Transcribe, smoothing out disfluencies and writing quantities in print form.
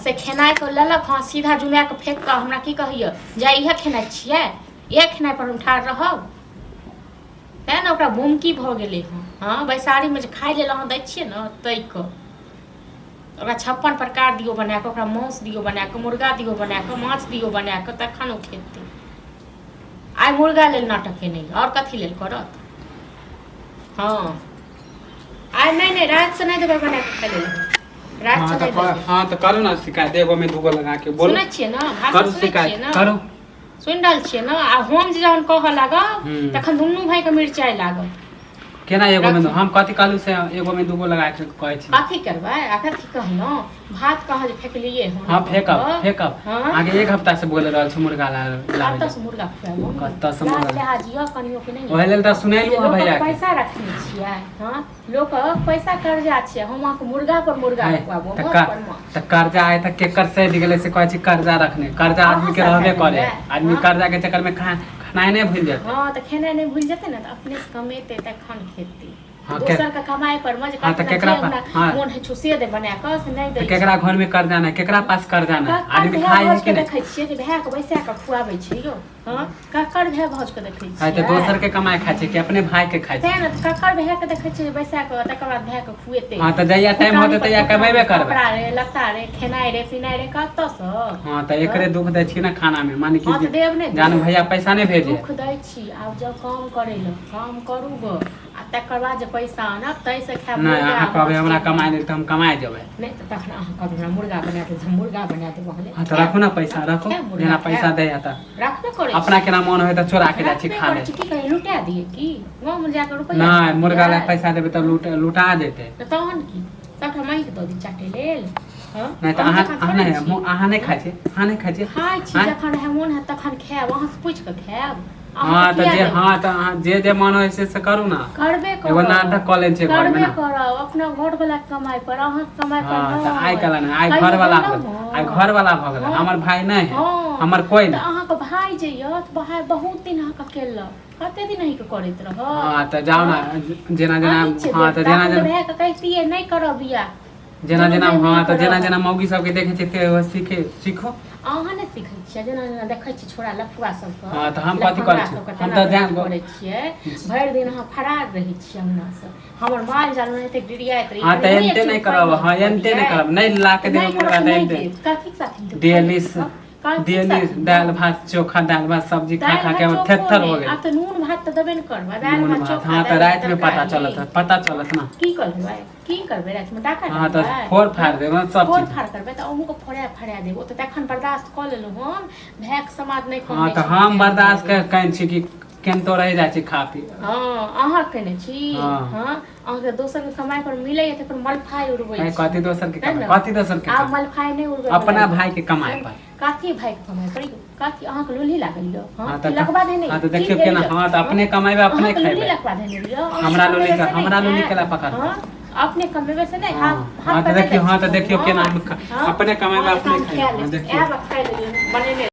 से खेनाइ के लेलक हँ, सीधा जुमा कऽ फेंक कऽ हमरा की कहैया, जा इएह खेनाइ छियै, इएह खेनाइ पर हम ठाढ़ रहब? तेँ ने ओकरा बुमकी भऽ गेलै हँ। हँ, बैसारीमे जे खाइ लेल अहाँ दै छियै ने, ताहिके ओकरा 56 प्रकार दियौ बना कऽ, ओकरा मासु दियौ बना कऽ, मुर्गा दियौ बना कऽ, माछ दियौ बना कऽ, तखन ओ खेतै। आइ मुर्गा लेल नाटक केने, आओर कथी लेल करत? हँ, आइ नहि, नहि, रातिसँ नहि देबै बना कऽ खाइ लेल, रातिसँ हाँ नहि तऽ देबै। हाँ तऽ करू ने शिकायत, एगो में दूगो लगा के बोलू। सुनै छियै ने भाषा? करू सुनै छियै शिकायत ने? करू। सुनि रहल छियै ने? आ हम जे जहन कहऽ लागब तखन दुनू भाइके मिरचाइ लागत। केना एगो में रखू। हम कथी कहलू से एगो में दूगो लगा के कहै छी? कथी करबै आ कथी कहलहुँ? भात कहाँ जे फेकलियै हन? हाँ, फेकब, फेकब। हाँ? अहाँके एक हफ्ता से बोल रहल छी मुर्गा लाबै कतऽ से मुर्गा खुआबू? कतऽ से मुर्गा? लाज लिहाज यऽ कनियो कि नहि? ओहि लेल तऽ सुनेलहुँ हँ लोकक भैया के। पैसा रखने छियै? हँ, लोकक पैसा कर्जा छियै, हम अहाँके मुर्गा पर मुर्गा है, खुआबू, तऽ माछ पर माछ। तऽ कर्जा आइ तक केकर सधि गेलै से कहै छी कर्जा रखने? कर्जा अहाँ आदमी के सधै रहबे करे। देबै? आदमी हाँ? कर्जा के चक्कर में खानाइ नहि भूलि जेतै। हँ, तऽ खेनाइ नहि भूलि जेतै ने तऽ अपने से कमेतै तखन खेतै। हाँ, दोसर के कमाइ पर मे जे हाँ, तऽ कहतै ने केकरा जे हमरा हाँ। मोन होइ छौ से दे बना कऽ, से नहि तऽ दै। केकरा घर में कर्जा नहि? केकरा पास कर्जा नहि? ककर आदमी भाय खाइ है भाउज कि के नहि? देखै छियै जे भाय के बैसा कऽ खुआबै छै यौ? हँ, ककर भाय भाउज के देखै है तऽ छियै? दोसर के कमाइ खाइ छै कि अपने भाय के खाइ छै? तें ने, तऽ ककर भाय के देखै छियै जे बैसा कऽ तकर बाद भाय के खुएतै? हाँ, तऽ जहिया टाइम फुटानी होतै पर तहिया फुटानी, कमेबे करबै। कपड़ा रे, लत्ता रे, खेनाइ रे, पिनाइ रे, कतऽसँ? हाँ, तऽ एकरे दुख दै छी ने खाना में, माने कि हाँ, तऽ देब नहि? जानू भैया पैसा नहि भेजे। दुख दै छी। आब जाउ काम करै लए, काम करू गो आ तकर बाद जे पैसा आनब ताहिसँ खायब नहि मुर्गा, अहाँ कहबै माछ। हमरा कमाइ लेल तऽ हम कमाइ जेबै। नहि तऽ तखन अहाँ कहबै हमरा मुर्गा बना देब, हम मुर्गा बना देब अहाँ लेल। हाँ, तऽ राखू ने पैसा, राखू। खायब मुर्गा, जेना पैसा खायब। दै है तऽ राखबे करै अपना छी। केना मन होइ तऽ चोरा के जाइ छी राखबे खा करै ले। छी। की करी, लुटा दियै की गाँवमे जाकऽ रुपैआ? नहि, मुर्गा लए पैसा देबै तऽ लुटा जेतै। तऽ तहन की सबटा माँगि दऽ दी चाटे लेल? हँ? नहि तऽ अहाँ अहाँ जकाँ अहाँ थोड़े नहि छी। अहाँ नहि खाइ छी? अहाँ नहि खाइ छी? खाइ छी। आँय? जखन रहै मोन हैत तखन खायब, अहाँसँ पूछि कऽ खायब? हाँ अहाँके तऽ किया जे देब? हाँ, तऽ अहाँ जे जे मन होइ से करू ने। करबे एगो करब। नाटक कऽ लै छियै घरमे करबे ने। करब अपना घर वाला के कमाइ पर, अहाँके कमाइ पर। हाँ, तऽ आइ नहि काल्हि ने आइ कहियो घर वाला देलहुँ भऽ गेल, हँ? आइ घर वाला भऽ गेल। हाँ। हमर भाय नहि है, हाँ। हमर कोइ तऽ नहि। अहाँके भाय जे यऽ तऽ भाय बहुत दिन अहाँके केलक, कते दिन अहींके करैत रहत? हाँ, तऽ जाउ ने जेना जेना अहीं छियै हाँ, तऽ देवता, जेना तखन तऽ जेना भायके कहितियै नहि करब बियाह। जेना दुनू जेना भाय हाँ, मिल तऽ कऽ जेना रहब। जेना मौगी सबके देखै छियै ते सीखे सीखो। अहाँ नहि सीखै छियै? जेना जेना देखै छियै छोरा लफुआ सबके, हाँ, तऽ हम कथी करै लफंगा छी? सबके हम तेना तऽ तेना करै छियै। भरि दिन अहाँ फरार रहै छियै अंगनासँ। हमर माल जाल ओनाहिते डिरियाइत रहै। हाँ, तऽ कनि मुँहे एनते नहि चुप करब। पानि हाँ, एनते नहि दियै। करब, नहि ला के तऽ देबै नहि मुर्गा करब तऽ तऽ नहि एनते देब। कथीके साथी देब? डेली कथीके डेली साथी देब? दालि भात चोखा, दालि भात सब्जी खा दालि खा के भात चोखो थेथर हो नहि गेल। आब तऽ नून भात तऽ देबे ने करबै, दालि नून भात भात चोखा, हाँ, तऽ दालि भात रातिमे पता तरकारी। चलत, पता चलत ने। की करबै, की करबै रातिमे? डाका हाँ, तऽ डालबै? फोड़ फाड़ देबै सब फोड़ चीज। फाड़ करबै तऽ अहूँके फोड़ा फड़ा देब। ओ तऽ तखन बर्दाश्त कऽ लेलहुँ हम, भायके समाज नहि हाँ, कहने तऽ छी हम भाय बर्दाश्त दुआरे। केने छी कि केनतो रहि जाइ छी खा पी। हँ, अहाँ केने छी। हाँ। हँ, अहाँके दोसरके कमाइ पर मिलैए तऽ मलफाइ उड़बै है, छी। कथी दोसर के तैँ कमाइ? ने। कथी दोसर के आब कमाइ? मलफाइ नहि उड़बै। अपना भाय के कमाइ पर। कथी भायके कमाइ पर यौ? कथी अहाँके लुल्ही लागल यौ? हाँ, हँ, तऽ की लकवा धेने हाँ, तऽ यौ? की देखियौ भेल केना यौ? हाँ, तऽ अपने कमेबै, अपने अहाँके लुल्ही खेबै। लकवा धेने यौ? अहाँ हमरा लुल्ही कमेबै से नहि हमरा लुल्ही हैत? केला पकड़तै? हँ, अपने कमेबै से नहि हाँ हाथ हाँ, हाथ तऽ पर नहि देखियौ दै हाँ, छी तऽ देखियौ कहू, केना हँ? हम हँ? अपने कमेबै, हँ, तऽ अपने हम खेबै। खाय हाँ, लेब, देखियौ। आयब आ खाय लेब बनेने।